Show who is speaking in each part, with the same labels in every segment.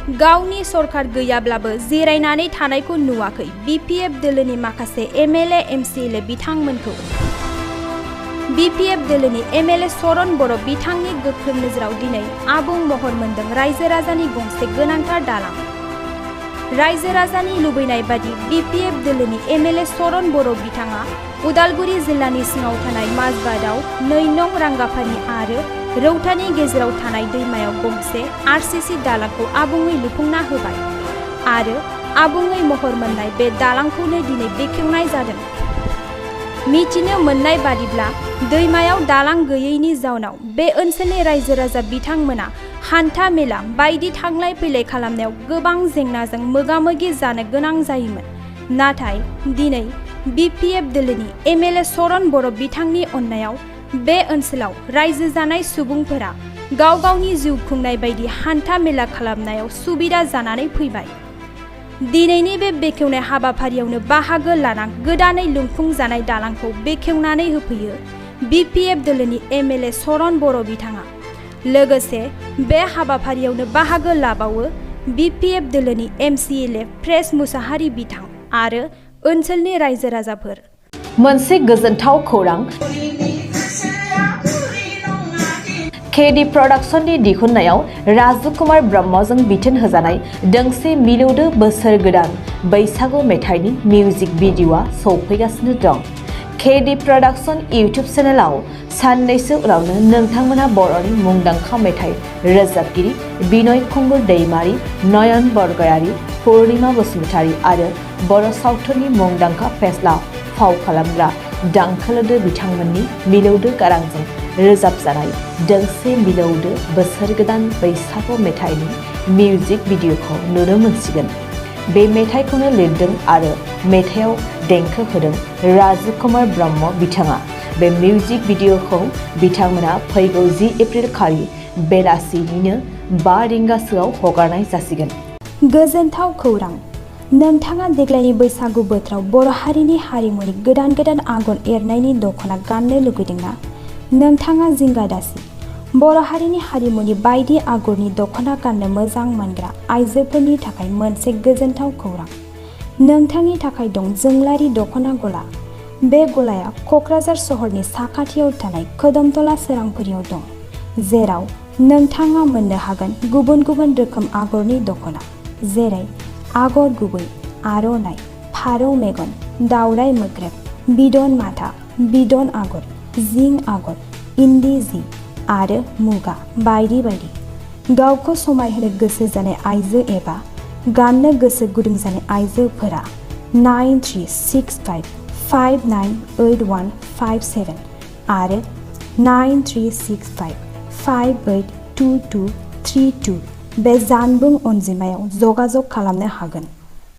Speaker 1: गावनि सरकार गैयाब्लाबो जिरायनानै थानायखौ नुवाखै बिपिएफ दोलोनि माखासे एमएलए एमसिएलए बिथांमोनखौ। बिपिएफ दोलोनि एमएलए सरन बर' बिथांनि गोख्रों नोजोराव दिनै आबुं महर मोनदों रायजो राजानि गंसे गोनांथार दालां। रायजो राजानि लुबैनाय बादि बिपिएफ दोलोनि एमएलए सरन बर' बिथाङा उदालगुरि जिल्लानि सिङाव थानाय माजबादआव 2 नं रांगाफारि आरो रौतानि गेजेराव थानाय दैमायाव गंसे आरसीसी दालांखौ आबुङै लुफुंना होबाय आरो आबुङै महर मोननाय बे दालांखौनो दिनै बेखेवनाय जादों। मिथिनो मोननाय बादिब्ला दैमायाव दालां गैयैनि जाउनाव बे ओनसोलनि रायजो राजा बिथांमोना हान्था मेला बायदि थांलाय फैलाय खालामनायाव गोबां जेंनाजों मोगा-मोगि जानो गोनां जायोमोन। नाथाय दिनै बिपिएफ दोलोनि एमएलए सरन बर' बिथांनि अननायाव बे ओनसोलाव रायजो जानाय सुबुंफोरा गाव गावनि जिउ खुंनाय बायदि हान्था मेला खालामनायाव सुबिदा जानानै फैबाय। दिनैनि बे बेखेवनाय हाबाफारियावनो बाहागो लाना गोदानै लुफुंजानाय दालांखौ बेखेवनानै होफैयो बिपिएफ दोलोनि एमएलए सरन बर' बिथाङा। लोगोसे बे हाबाफारियावनो बाहागो लाबावो बिपिएफ दोलोनि एमसिएलए प्रेस मुसाहारि बिथां आरो ओनसोलनि रायजो राजाफोर।
Speaker 2: मोनसे गोजोनथाव खौरां केडी प्रडाक्शननि दिहुननायाव राजकुमार ब्रह्मजों बिथोन होजानाय दोंसे मिलौदो बोसोर गोदान बैसागु मेथाइनि मिउजिक भिडिअ'आ सौफैगासिनो दं। केडी प्रडाक्शन इउटिउब चेनेलाव साननैसो उनावनो नोंथांमोना बर'नि मुंदांखा मेथाइ रोजाबगिरि बिनय खुंगुर दैमारि, नयन बरगयारि, पूर्णिमा बसुमतारी आरो बर' सावथुननि मुंदांखा फेस्ला फाव खालामग्रा दांखोलोदो बिथांमोननि मिलौदो गारांजों रोजाबजानाय दोंसे मिलौदो बोसोर गोदान बैसागु मेथाइनि मिउजिक भिडिअ'खौ नुनो मोनसिगोन। बे मेथाइखौनो लिरदों आरो मेथाइआव देंखो होदों राजकुमार ब्रह्म बिथाङा। बे मिउजिक भिडिअ'खौ बिथांमोना फैगौ 10 एप्रिल खालि बेलासिनिनो 5 रिंगासोआव हगारनाय जासिगोन।
Speaker 1: गोजोनथाव खौरां, नोंथाङा देग्लायनि बैसागु बोथोराव बर' हारिनि हारिमुनि गोदान गोदान आगर एरनायनि दख'ना गाननो लुगैदोंना? नोंथाङा जिंगा दासि। बर' हारिनि हारिमुनि बायदि आगरनि दख'ना गाननो मोजां मोनग्रा आइजोफोरनि थाखाय मोनसे गोजोनथाव खौरां। नोंथांनि थाखाय दं जोंलारि दख'ना गला। बे गलाया क'क्राझार सहरनि साखाथियाव थानाय खोदोमतला सोरांफुरियाव दं, जेराव नोंथाङा मोननो हागोन गुबुन गुबुन रोखोम आगरनि दख'ना, जेरै आगर गुबै, आर'नाइ, फारौ मेगन, दावराइ मोख्रेब, बिदन माथा, बिदन आगर, जिं आगर, इन्दि जि आरो मुगा बायदि बायदि। गावखौ समायहोनो गोसो जानाय आइजो एबा गाननो गोसो गुदुं जानाय आइजोफोरा 9365598157 आरो 9365582232 बे जानबुं अनजिमायाव जगाजग खालामनो हागोन।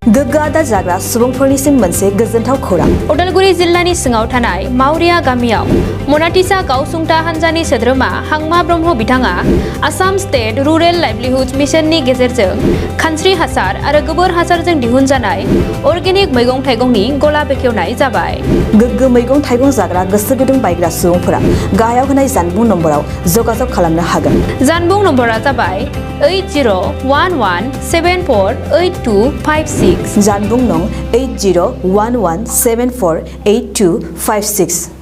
Speaker 2: गोग्गो आदार जाग्रा सुबुंफोरनिसिम मोनसे गोजोनथाव खौरां।
Speaker 3: उदालगुरि जिल्लानि सिङाव थानाय मावरिया गामियाव मनाटिसा गावसुंथा हानजानि सोद्रोमा हांमा ब्रह्म बिथाङा आसाम स्टेट रुरेल लाइभलिहुड मिशननि गेजेरजों खानस्रि हासार आरो गोबोर हासारजों दिहुनजानाय अर्गेनिक मैगं थाइगंनि गला बेखेवनाय जाबाय।
Speaker 2: गोग्गो मैगं थाइगं जाग्रा गोसो गुदुं बायग्रा सुबुंफोरा गाहायाव होनाय जानबुं नम्बराव जगाजग खालामनो हागोन।
Speaker 3: जानबुं नम्बरा जाबाय 8011748256।
Speaker 2: जानबुं नं 8011748256।